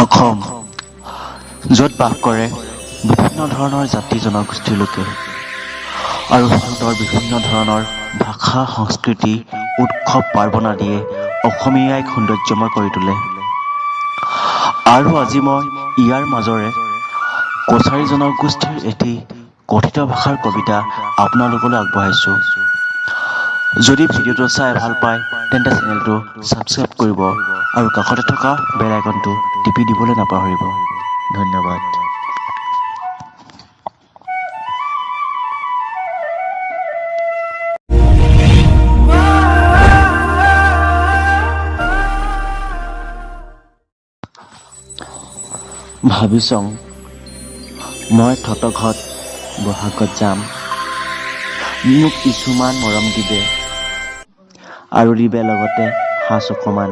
অসম, য'ত বাস কৰে বিভিন্ন ধৰণৰ জাতি জনগোষ্ঠীৰ লোকে আৰু সিহঁতৰ বিভিন্ন ধৰণৰ ভাষা, সংস্কৃতি, উৎসৱ পাৰ্বণ আদিয়ে অসমীয়াইক সৌন্দৰ্যময় কৰি তোলে। আৰু আজি মই ইয়াৰ মাজৰে কছাৰী জনগোষ্ঠীৰ এটি কথিত ভাষাৰ কবিতা আপোনালোকলৈ আগবঢ়াইছোঁ। যদি ভিডিঅ'টো চাই ভাল পায়, তেন্তে চেনেলটো ছাবস্ক্ৰাইব কৰিব আৰু কাষতে থকা বেল আইকনটো টিপি দিবলৈ নাপাহৰিব। ধন্যবাদ। ভাবিছং মই থতঘত বহাগত যাম, মোক কিছুমান মৰম দিবে আৰু দিবে লগতে সাঁচ অকমান।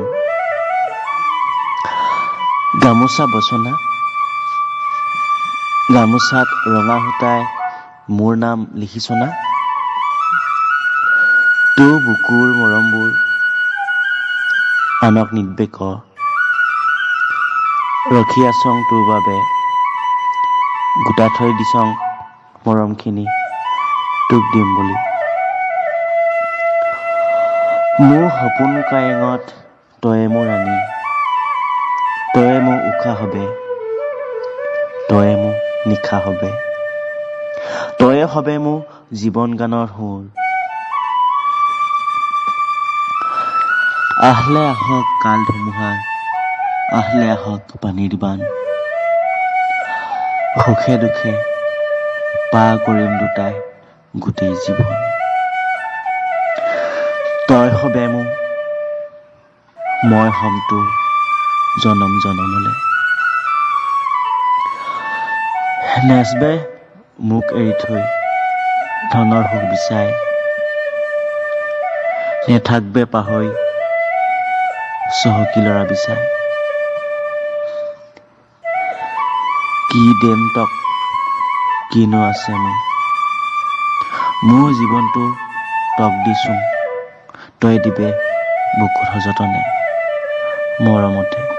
গামোচা বচনা, গামোচাত ৰঙা সূতাই মোৰ নাম লিখিছনা? তোৰ বুকুৰ মৰমবোৰ আনক নিদিবে ক, ৰখি আছং তোৰ বাবে, গোটা থৈ দিছং মৰমখিনি তোক দিম বুলি। মোৰ সপোন কায়েঙত তয়ে মোৰ ৰাণী, তয়ে মোৰ উশাহ হবে, তয়ে মোৰ নিশা হবে, তয়ে হবে মোৰ জীৱন গানৰ সুৰ। আহলে আহক কাল ধুমুহা, আহলে আহক পানীৰ বান, সুখে দুখে পাৰ কৰিম দুটাই গোটেই জীৱন। তই হবে মোৰ, মই হ'ম তোৰ জনম জনমলে। নেচবে মোক এৰি থৈ ধনৰ সুখ বিচাই, নেথাকবে পাহৰি চহকী ল'ৰা বিচাই। কি দেম তক, কিনো আছে মোৰ, মোৰ জীৱনটো তক দিছোং, তই দিবে বুকুত সযতনে মৰমতে।